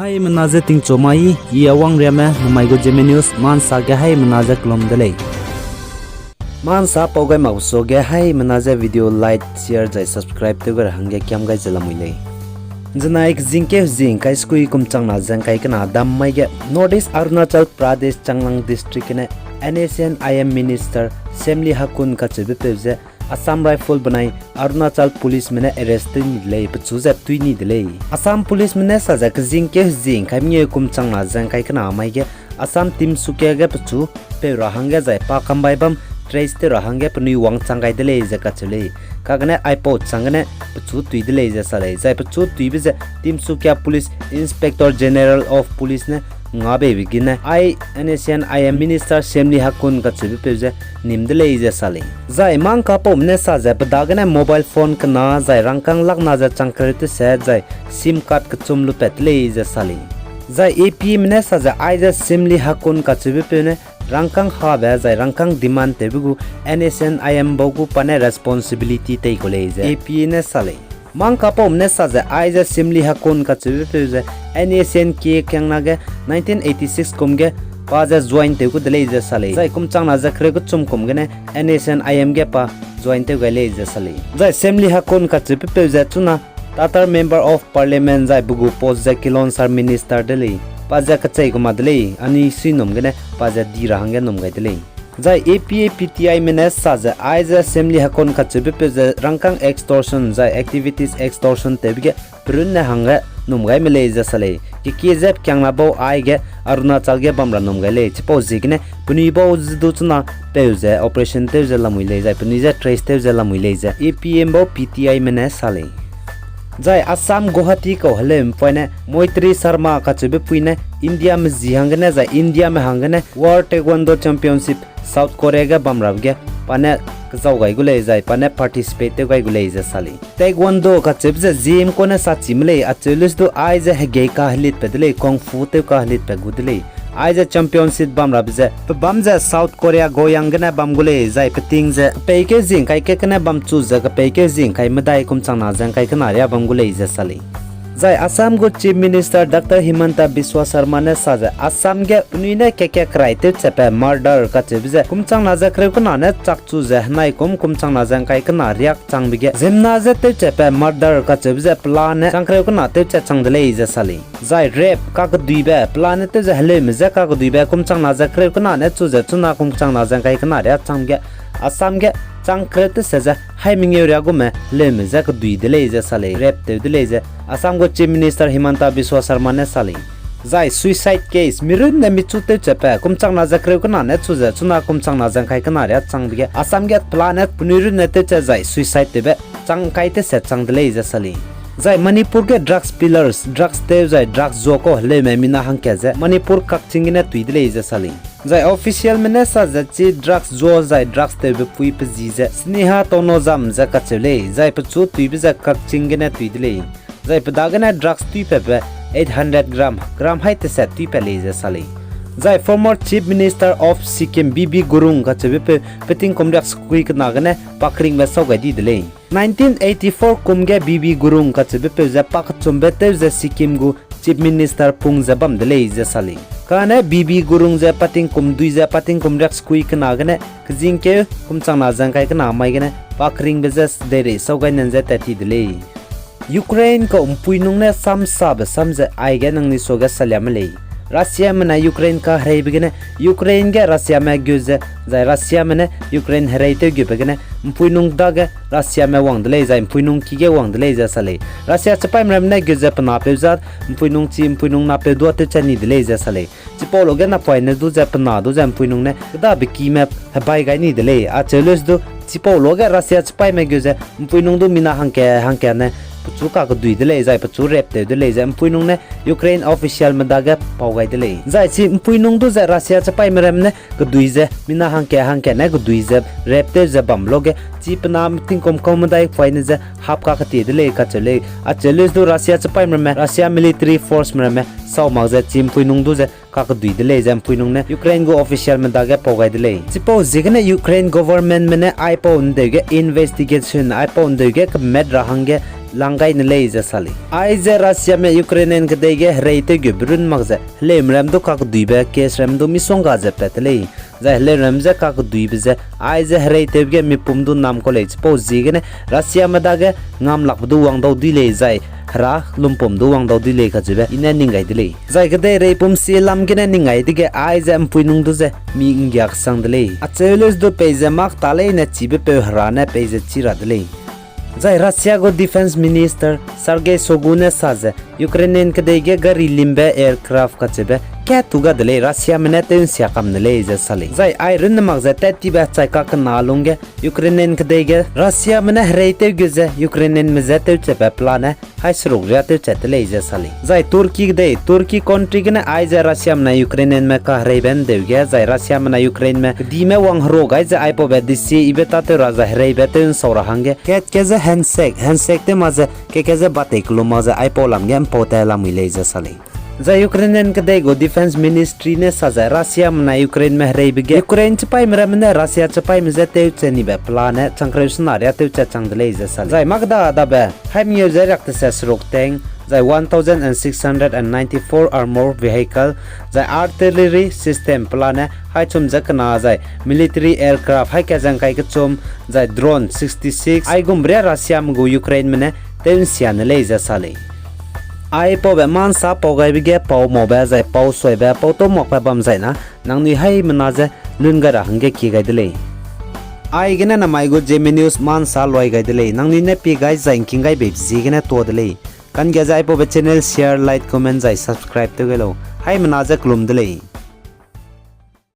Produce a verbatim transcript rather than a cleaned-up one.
Haimena ze tingchu mai, I Awangriame, namai gu Zeme News, mansa ge haimena ze kelum de lei. Mansa pau gai mak suage haimena ze video like, share zai subscribe tew gai ra hangge kiam gai ze lamui lei. Zenai kezingkeu hezing kai sekui kum changna ze ngkai kena dam mai ge North East Arunachal Pradesh Changlang District gene N S C N I M Minister Semli Hakun kacheube peu ze Assam Rifle benai Arunachal Policeme ne arrest tew ni de lei, pechu ze tui ni de lei. Assam Policeme ne sa ze kezingkeu hezing kai mengeu kum changna ze ngkai kena mai ge Assam Tinsukia ge pechu peu ra hangge zai pa kambai bam trace tew ra hangge penui wangchang gai de lei ze kacheu lei. Kagene aipau chang gene pechu tui de lei ze sa lei. Zai pechu tuibe ze Tinsukia Police Inspector General of Police ne ngabeibe gene ai N S C N I M Minister Semli Hakun kacheube peu ze nim de lei ze sa lei. Zai mangkapaume ne sa ze pe dagene mobile phone kena zai rangkâng lakna ze changkereu teset zai SIM card kechum lupat de lei ze sa lei. Zai A P me ne sa ze aize Semli Hakun kacheube peu ne rangkâng habe zai rangkâng demand tewbe gu N S C N I M bau gu pa ne responsibility tei gu lei ze A P ne sa lei. Mangkapaume ne sa ze aize Semli Hakun kacheube peu ze N S C N K kiangna ge nineteen eighty six kum ge pa ze join tew gu de lei ze sa lei. Zai kum changna ze kereu kechum kum gene N S C N I M ge pa join tew gai lei ze sa lei. Zai Semli Hakun kacheube peu ze chuna Tatar Member of Parliament zai pe gu post ze Kilonser Minister de lei. Pa ze kechei gu ma de lei, anui sui num gene pa ze di ra hangge num gai de lei. Zai A P A P T I me ne sa ze aize Semli Hakun kacheube peu ze rangkâng extortion zai activities extortion tewbe ge perunne hangge num gai me lei ze sa lei. Kekie ze pekiangna bau aige Arunachal ge bam ra num gai lei. Chipau ziegene penui bau ze du chuna peu ze operation tew ze lamui lei zai penui ze trace tew ze lamui lei ze A P M bau P T I me ne sa lei. Zai Assam Guwahati kau heleumepoine Moitri Sharma kacheube pui ne Indiame zi hanggene zai Indiame hanggene World Taekwondo Championship South Korea ge bam rabe ge pa ne kezau gai gu lei zai pa ne participate tew gai gu lei ze sa lei. Taekwondo kacheube ze ziem kune sa chime lei, acheu lus du aize hegei kahelitbe de lei, kung fu tew kahelitbe gu de lei. Aize championship bam rabe ze pe bam ze South Korea Goyang gene bam gu lei, zai peting ze kepeikeu zingkai kat gene bam chu ze kepeikeu zingkai medai kum changna ze ngkai kena riâ bam gu lei ze sa lei. Zai Assam gu Chief Minister Doctor Himanta Biswa Sarma ne sa ze Assam ge penui ne keke kerai tewchatbe murder kacheube ze kum changna ze kereu kena ne chak chu ze henai kum kum changna ze ngkai kena riâ changbe ge ziemmena je tewchatbe murder kacheube ze pelane chang kereu kena tewchat chang de lei ze sa lei. Zai rape kakeduibe pelane tew ze heleume je kakeduibe kum changna ze kereu kena ne chu ze chuna kum changna ze ngkai kena riâ changbe ge Assam ge chang kereu teset ze hai mengeu riâ gume heleume je kedui de lei ze sa lei, rape tew de lei ze Assam gu Chief Minister Himanta Biswa Sarma ne sa lei. Zai suicide case, mi runne michu tewchatbe kum changna ze kereu kena ne chu ze chuna kum changna ze ngkai kena riâ changbe ge Assam ge pelane penui runne tewchat zai suicide tewbe chang kai teset chang de lei ze sa lei. Zai Manipur ge drugs peddlers, drugs tew zai drugs zuakau heleume mina hangkat ze Manipur Kakching gene tui de lei ze sa lei. Zai officialme ne sa ze chi drugs zua zai drugs tewbe pui pe zi ze Sneha Tonozam ze kacheu lei, zai pechu tuibe ze Kakching gene tui de lei. Zai pe dagene drugs tuipatbe eight hundred gram, gram hai teset tuipat lei ze sa lei. Zai former Chief Minister of Sikkim B B Gurung kacheube peu pe tingkum riak sekui kena gene pa keringbe sau gai di de lei. Nineteen eighty-four kum ge B B Gurung kacheube peu ze pa kechumbe tew ze Sikkim gu Chief Minister pung ze bam de lei ze sa lei. Kane B B Gurung ze pa tingkum dui ze pa tingkum riak sekui kena gene kezingkeu kum changna ze ngkai kena mai gene pa keringbe je deirei sau gai nan ze tat ti de lei. Ukraine kau ’mpuinung ne samsabe sam ze aige nangnui suage saliame lei. Russiame ne Ukraine kahereibe gene, Ukraine ge Russiame gu ze, zai Russiame ne Ukraine hereitew gube gene, ’mpuinung dage Russiame wang de lei, zai ’mpuinung ki ge wang de lei ze sa lei. Russia chipaîme ramme ne gu ze pe napeu za, ’mpuinung chi ’mpuinung napeu duâ tewchat ni de lei ze sa lei. Chipau luage napoine du ze pe na du ze ’mpuinung ne kêdabe kime hebai gai ni de lei, acheu leu du, chipau luage Russia chipaîme gu ze ’mpuinung du mina hangka hangka ne pechu kakedui de lei, zai pechu rape tew de lei ze ’mpuinung ne Ukraine officialme dage pau gai de lei. Zai chi ’mpuinung du ze Russia chipaîme ramme ne kedui ze mina hangka hangka ne kedui ze rape tew ze bam luage, chi pe na tingkum kau medai poine ze hap kaketie de lei kacheu lei. Acheu leu du Russia chipaîme ramme, Russia military forceme ramme sau mak ze chi ’mpuinung du ze kakedui de lei ze ’mpuinung ne Ukraine gu officialme dage pau gai de lei. Chipau ziegene Ukraine governmentme ne aipau ’ndeu ge investigation, aipau ’ndeu ge kemet ra hangge lang gai ne lei ze sa lei. Aize Russiame Ukrainian kedei ge hereitew ge berun mak ze heleumeram du kakeduibe case ram du misongga ze pat de lei. Zai heleuram ze kakeduibe ze aize hereitewbe ge mipum du nam kau lei, chipau ziegene Russiame dage ngamlakbe du wang dau dui lei, zai hera lumpum du wang dau dui lei kacheube i ne ning gai de lei. Zai kedeireipum sie lam gene ning gai dege aize ’mpuinung du ze mi ’nggiak sang de lei. Acheu leus du peize mak ta leine chibepeu hera ne peize chi ra de lei. Zai Russia gu Defence Minister Sergei Shoigu ne sa ze, Ukrainian kedei ge gari limbe aircraft kacheube katu ga de lei, Russiame ne tew ’nsia kam de lei ze sa lei. Zai ai runne mak ze tattibe chai kakena lungge Ukrainian kedei ge Russiame ne hereitew ge ze Ukrainianme je tewchatbe pelane hai seruk riâ tewchat de lei ze sa lei. Zai Turkey kedei, Turkey country gene aize Russiame na Ukrainianme kahereibe ’ndeu ge, zai Russiame na Ukraineme kedime wangherua gai ze aipaube desiebe tâtew ra zai hereibe tew ’nsau ra hangge kat ke ze handshake, handshake tew mak ze kat ke ze batei kelum mak ze aipau lam ge ’mpau tat lamui lei ze sa lei. Zai Ukrainian kedei gu Defence Ministry ne sa ze Russiame na Ukraineme hereibe ge Ukraine chipaîme ramme ne Russia chipaîme je tewchat nibe pelane changkereu sena riâ tewchat chang de lei ze sa lei. Zai mâ kêda dabe hai mengeu ze riak tese seruk tank, zai one thousand six hundred ninety-four armor vehicle, zai artillery system pelane hai chum ze kena zai military aircraft hai kazang kai kechum, zai drone sixty-six aigumbe riâ Russiame gu Ukraineme ne tew ’nsia ne lei ze sa lei. Aipaube mâ ’nsa pau gaibe ge pau maube zai pau suaibe pau tau makbe bam zai na, nangnui haimena je lun gai ra hangge kie gai de lei. Aigene namai gu Zeme News mâ ’nsa luai gai de lei, nangnui ne pie gai zai ’ngking gai beibe ziegene tuâ de lei. Kangge ze aipaube channel share, like, comment zai subscribe tew gai lau. Haimena je kelum de lei.